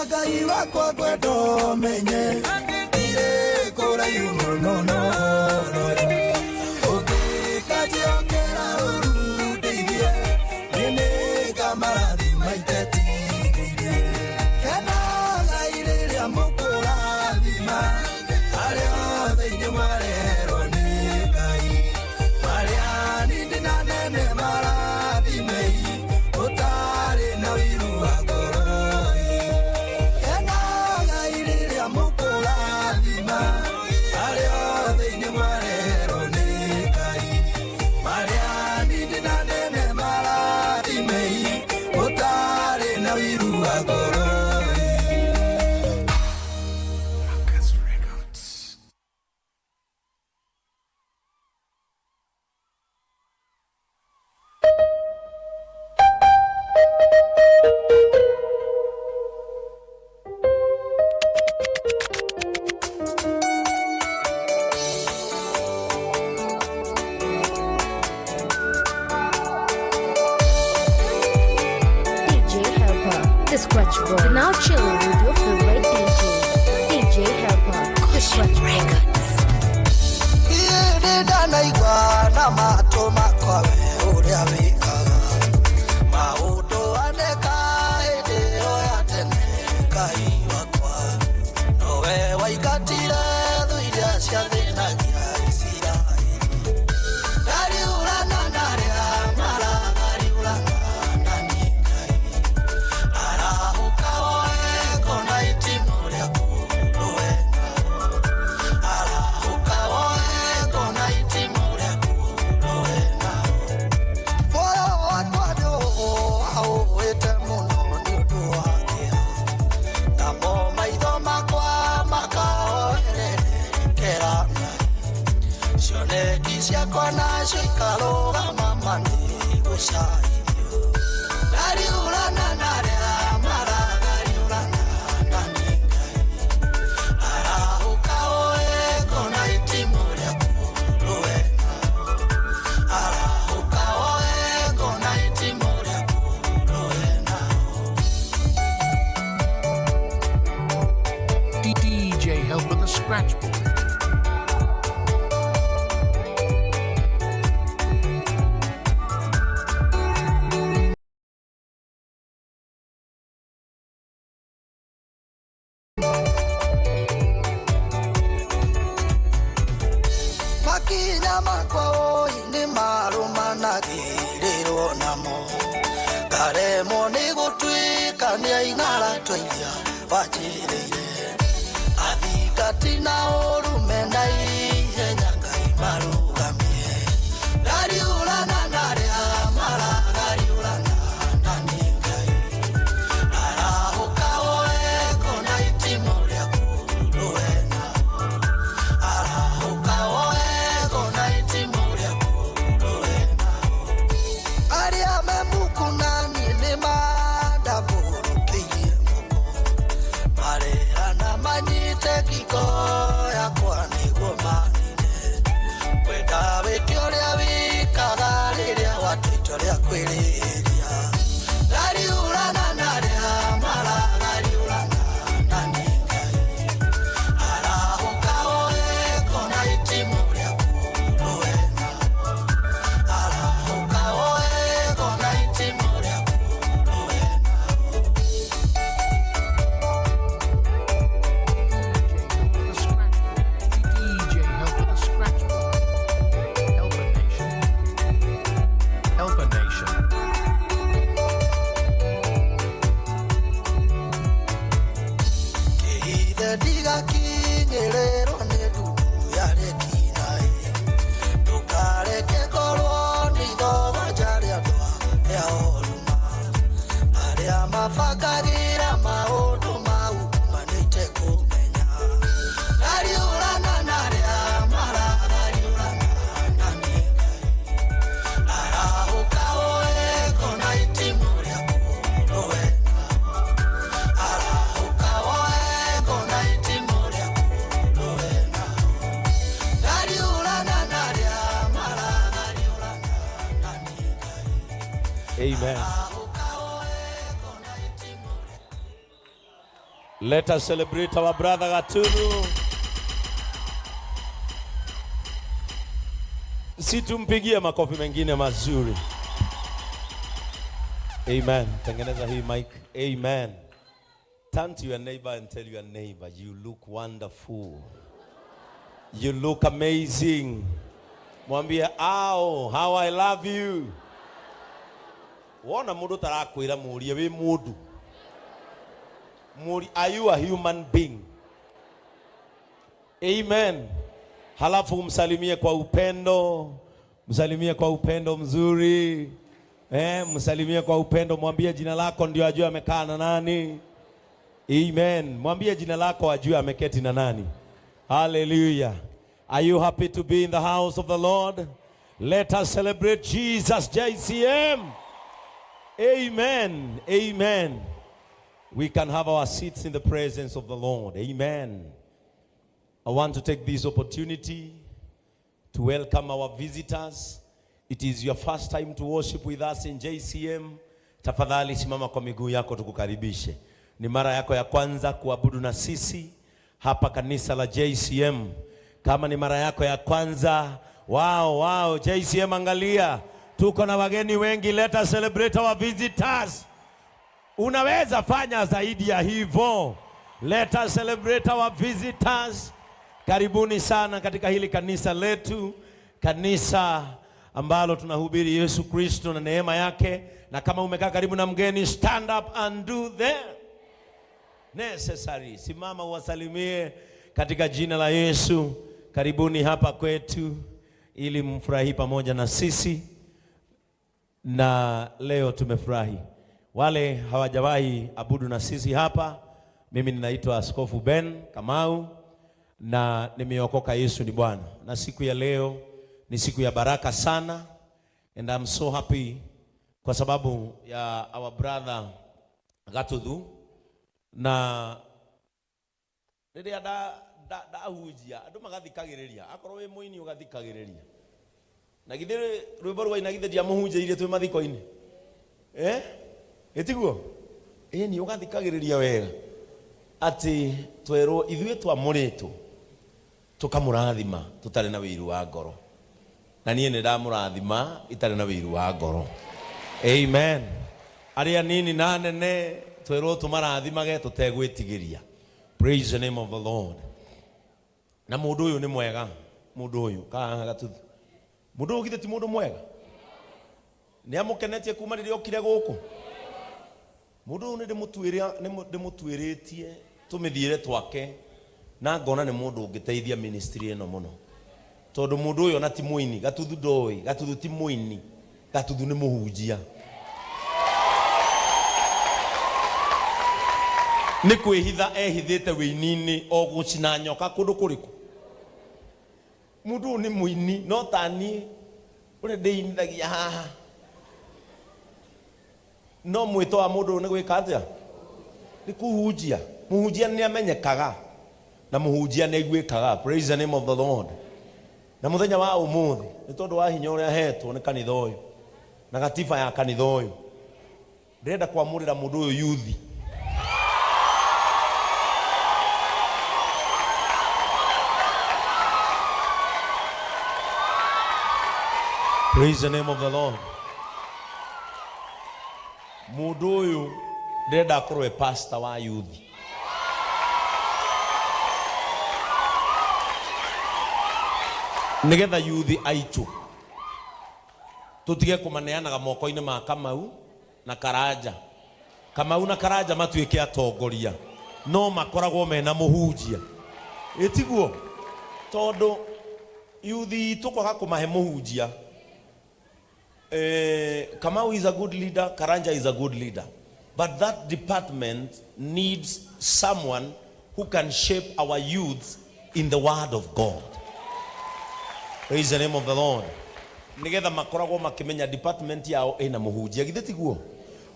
Ngai wakwa ngwenda ũmenye ndirĩ kũraihu mũno no ũngĩkanjĩhokera ũru ndeithie niĩ nĩngamarathima itetigĩirie. Kenagai rĩrĩa mũkũrathima arĩa othe inyuĩ mwareherwo nĩ Ngai, marĩa nini na nene marathimei ũtarĩ na ũiru wa ngoro. Kenagai rĩrĩa mũkũrathima arĩa othe inyuĩ mwareherwo nĩ Ngai, marĩa nini na nene marathimei ũtarĩ na ũiru wa ngoro. Marcus Records. DJ Helper, the Scratch Boy. Now chilling with your favorite DJ, DJ Helper, the Scratch Records. Niĩ ndanaigua na matũ makwa we ũrĩa wĩkaga maũndũ aneka hĩndĩ ĩyo ya tene. Ngai wakwa nowe waingatire thũ iria ciathĩnagia Isiraeli. Ngariũrana na arĩa maragariũrana na niĩ. Ngai arahũka woe ngona itimũ rĩaku rũe nao. Arahũka woe ngona itimũ rĩaku rũe nao. Muoyo wakwa nĩũũĩte mũno nĩ ũndũ wa kĩeha, namo maitho makwa makahoererekera Ngai. Cioneki ciakwa nacio ikarũgama ma nĩ gũcaithio. Ngariũrana na arĩa maragariũrana na niĩ. Ngai arahũka woe ngona itimũ rĩaku rũe nao. Arahũka woe ngona itimũ rĩaku rũe nao. DJ Helper the Scratch Boy. Makinya makwa oi nĩ marũmanagĩrĩrwo namo, ngaremwo nĩ gũtuĩkania ing'aratwa iria wanjĩrĩire. Athingati na ũrume na ihenya Ngai marũgamie. Ngariũrana na arĩa maragariũrana na niĩ. Ngai arahũka woe ngona itimũ rĩaku rũe nao. Arahũka woe ngona itimũ rĩaku rũe nao. Arĩa me muku na niĩ nĩ mandambũrũkĩirie moko, marerana manyite ngingo yakwa nĩguo manine. Kwenda wĩke ũrĩa wĩkaga rĩrĩa watua itua rĩa kwĩrĩhĩria. Ngariũrana na arĩa maragariũrana na niĩ. Ngai arahũka woe ngona itimũ rĩaku rũe nao. Arahũka woe ngona itimũ rĩaku rũe nao. DJ Helper the Scratch Boy. DJ Helper the Scratch Boy. Helper Nation. Helper Nation. Kĩhithe ndigakinyĩrĩrwo nĩ ndundu ya rĩkinaĩ, ndũkareke ngorwo nĩ ithogoja rĩa andũ arĩa oruma, arĩa mabangagĩra maũndũ mau manĩte kũmenya. Ngariũrana na arĩa maragariũrana na niĩ. Ngai arahũka woe ngona itimũ rĩaku rũe nao. Arahũka woe ngona itimũ rĩaku rũe nao. Ngariũrana na arĩa maragariũrana na niĩ. Ngai Amen. arahũka woe ngona itimũ rĩaku. Let us celebrate our brother Gaturu. Si tumpigie makofi mengine mazuri. Amen. Tengeneza hii mic. Amen. Turn to your neighbor and tell your neighbor, you look wonderful. You look amazing. Mwambie, "Ow, how I love you." Wona mundu tarakwira murie wi mundu. Muri, are you a human being? Amen. Halafu msalimie kwa upendo, msalimie kwa upendo mzuri. Msalimie kwa upendo, mwambie jina lako ndio ajue amekaa na nani. Amen. Mwambie jina lako ajue ameketi na nani. Hallelujah. Are you happy to be in the house of the Lord? Let us celebrate Jesus JCM. Amen. Amen. We can have our seats in the presence of the Lord. Amen. I want to take this opportunity to welcome our visitors. It is your first time to worship with us in JCM. Tafadhali simama kwa miguu yako tukukaribishe. Ni mara yako ya kwanza kuabudu na sisi hapa kanisa la JCM. Kama ni mara yako ya kwanza, wow, JCM angalia, tuko na wageni wengi. Let us celebrate our visitors. Unaweza fanya zaidi ya hivyo. Let us celebrate our visitors. Karibuni sana katika hili kanisa letu, kanisa ambalo tunahubiri Yesu Kristo na neema yake. Na kama umekaa karibu na mgeni, stand up and do the necessary. Simama uwasalimie katika jina la Yesu. Karibuni hapa kwetu ili mfurahi pamoja na sisi, na leo tumefurahi. Wale hawajawahi abudu na sisi hapa, mimi ninaitwa Askofu Ben Kamau na nimeokoka. Yesu ni Bwana, na siku ya leo ni siku ya baraka sana, and I'm so happy kwa sababu ya our brother Gatuthu. Na rĩrĩa ndahunjia andũ magathikagĩrĩria, akorwo wĩ mũini ũgathikagĩrĩria, na githĩ rwĩmbo rwa ina githĩ ndiamũhunjĩirie twĩ mathiko-inĩ, eh, ĩtiguo? Ĩni, ũgathikagĩrĩria wega atĩ twerwo ithuĩ twamũrĩtwo tũkamũrathima tũtarĩ na wĩiru wa ngoro, na niĩ nĩ ndamũrathima itarĩ na wĩiru wa ngoro. Amen. Arĩa nini na nene twerwo tũmarathimage tũtegwĩtigĩria. Praise the name of the Lord. Na mũndũ ũyũ nĩ mwega, mũndũ ũyũ kahaha Gatuthu, mũndũ ũyũ githĩ ti mũndũ mwega? Nĩ amũkenetie kuma rĩrĩa okire gũkũ. Mũndũ ũyũ nĩ ndĩmũtuĩrĩtie tũmĩthiĩre twake, na ngona nĩ mũndũ ũngĩteithia ministry ĩno mũno, tondũ mũndũ ũyũ ona ti mũini. Gatuthu ndoĩ, Gatuthu ti mũini, Gatuthu nĩ mũhunjia. Nĩ kwĩhitha ehithĩte wĩini-inĩ o gũcina nyoka kũndũ kũrĩkũ. Mũndũ ũyũ nĩ mũini, no tani ũrĩa ndĩinithagia haha, no mwĩto wa mũndũ ũyũ nĩ gwĩka atĩa? Nĩ kũhunjia. Mũhunjia nĩ amenyekaga na mũhunjia nĩ aiguĩkaga. Praise the name of the Lord. Na mũthenya wa ũmũthĩ, nĩ tondũ wa hinya ũrĩa ahetwo nĩ kanitha ũyũ na gatiba ya kanitha ũyũ, ndĩrenda kwamũrĩra mũndũ ũyũ yuthi. Praise the name of the Lord. Mũndũ ũyũ ndĩrenda akorwo e pastor wa yuthi. Nigetha yuthi aitũ tũtige kũmaneanaga moko-inĩ ma Kamau na Karanja. Kamau na Karanja matuĩke atongoria, no makoragwo mena mũhunjia. Ĩtiguo? Tondũ yuthi itũ kwaga kũmahe mũhunjia, Kamau is a good leader, Karanja is a good leader. But that department needs someone who can shape our youths in the word of God. Praise the name of the Lord. Nigetha makoragwo makimenya department yao ina muhunjia, githĩ tiguo?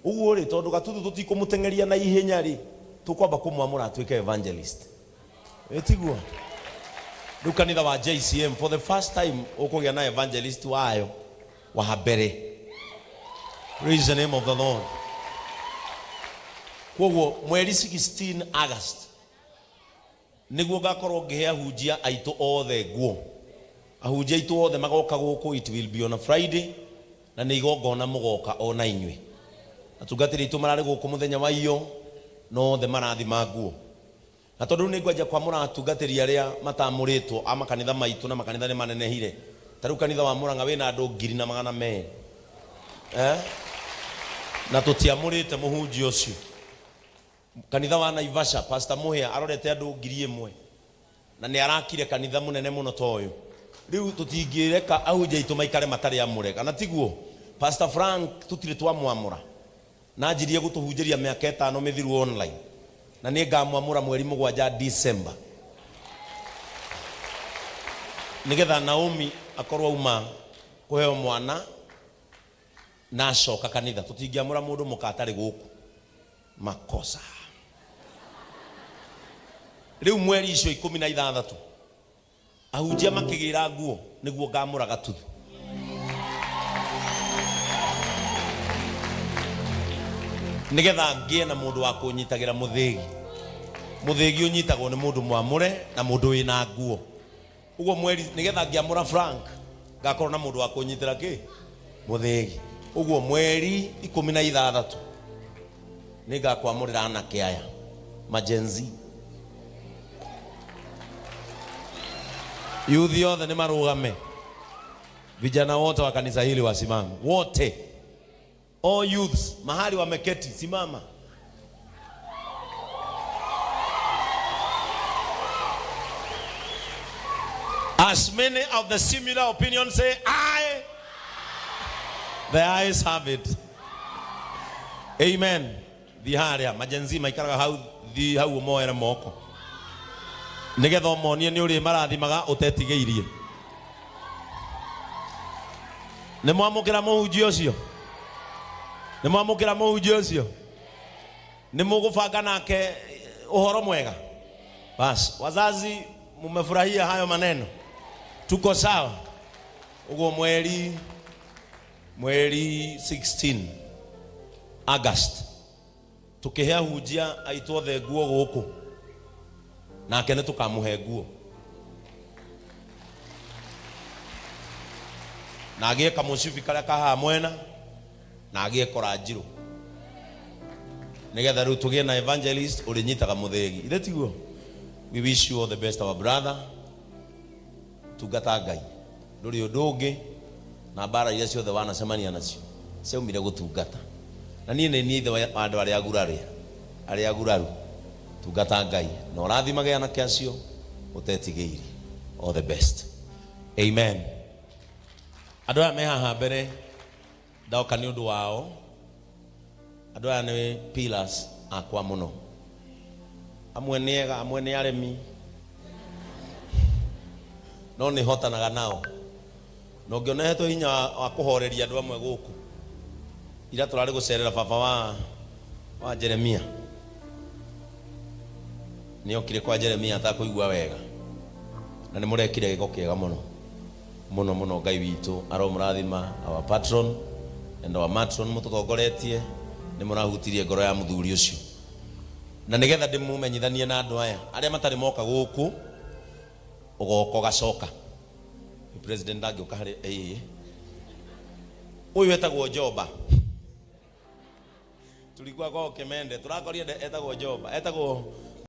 Ũguo rĩ, tondũ Gatuthu tũtikũmũteng'eria na ihenya rĩ, tũkwamba kũmwamũra atuĩke evangelist. Ĩtiguo? Rĩu kanitha wa JCM for the first time ũkũgĩa na evangelist wayo wa mbere. Praise the name of the Lord. Koguo mweri 16 August niguo ngakorwo ngihe ahunjia aitũ othe nguo. Ahunjia aitũ othe magoka gũkũ, it will be on a Friday, na nĩ igongona mũgoka ona inyuĩ. Atungatĩri aitũ mararĩ gũkũ mũthenya wa iyo, no othe marathima nguo. Na tondũ rĩu nĩ ngwanjia kwamũra atungatĩri arĩa matamũrĩtwo a makanitha maitũ, na makanitha nĩ manenehire. Ta rĩu kanitha wa Murang'a wĩna andũ 1,200. Eh? Na tũtiamũrĩte mũhunjia ũcio. Kanitha wa Naivasha, Pastor Muhia arorete andũ 1,000. Na nĩ arakire kanitha mũnene mũno ta ũyũ. Rĩu tũtingĩreka ahunjia aitũ maikare matarĩ amũre, kana tiguo? Pastor Frank tũtirĩ twamwamũra. Na anjirie gũtũhunjĩria mĩaka 5 mĩthiru online. Na nĩ ngamwamũra mweri 7 December. Nĩgetha Naomi akorwo auma kũheo mwana na acoka kanitha. Tũtingĩamũra mũndũ mũka atarĩ gũkũ. Makosa. Rĩu mweri icio 16 ahunjia makĩgĩra nguo nĩguo ngamũra gatuthu. Nĩgetha ngĩe na mũndũ wa kũnyitagĩra mũthĩgi. Mũthĩgi ũnyitagwo nĩ mũndũ mwamũre na mũndũ wĩna nguo. Ũguo mweri nĩgetha ngĩamũra Frank ngakorwo na mũndũ wa kũnyitĩra kĩ mũthĩgi. Ũguo mweri 16 nĩngakwamũrĩra anake aya majenzi. Yuthi othe nĩ marũgame. Vijana wote wa kanisa hili wasimame. Wote. All youths mahali wameketi, simama. As many of the similar opinion say aye. The ayes have it. Amen. Thi haria majenzi maikaraga hau, thi hau ũmoere moko nigetha ũmonie nĩ ũrĩ marathimaga ũtetigĩirie. Nĩ mwamũkĩra mũhunjia ũcio? Nĩ mwamũkĩra mũhunjia ũcio? Nĩ mũgũbanga nake ũhoro mwega? Bas, wazazi mumefurahia hayo maneno? Tuko sawa? Ũguo mweri 16 August tukihe ahunjia aitũ othe nguo gũkũ, nake nĩ tũkamũhe nguo na agĩe kamũcibi karĩa kahaha mwena na agĩe kora njirũ, nĩgetha rĩu tũgĩe na evangelist ũrĩnyitaga mũthĩgi. Ithe tiguo? We wish you all the best, our brother. Tungata Ngai, ndũrĩ ũndũ ũngĩ, na mbara iria ciothe wanacemania nacio ciaumire gũtungata. Na niĩ nĩ niĩ ithe wa andũ arĩa agurarĩ, arĩa aguraru. Tungata Ngai na ũrathimage anake acio ũtetigĩirie. All the best. Amen. Andũ aya me haha mbere ndoka nĩ ũndũ wao. Andũ aya nĩ pillars akwa mũno. Amwe nĩ ega, amwe nĩ aremi, no nĩ hotanaga nao. Na ũngĩona hetwo hinya wa kũhoreria andũ amwe gũkũ, ira tũrarĩ gũcerera baba wa Jeremia. Nĩ okire kwa Jeremia atakũigua wega, na nĩ mũrekire gĩko kĩega mũno mũno mũno. Ngai witũ aromũrathima, our patron and our matron, mũtũtongoretie, nĩ mũrahutirie ngoro ya mũthuri ũcio. Na nĩgetha ndĩmũmenyithanie na andũ aya arĩa matarĩ moka gũkũ, ũgoka ũgacoka. President angĩũka harĩ ĩĩ, ũyũ etagwo Joba. Tulikuwa kwao Kimende, tũrakorire etagwo Joba, etagwo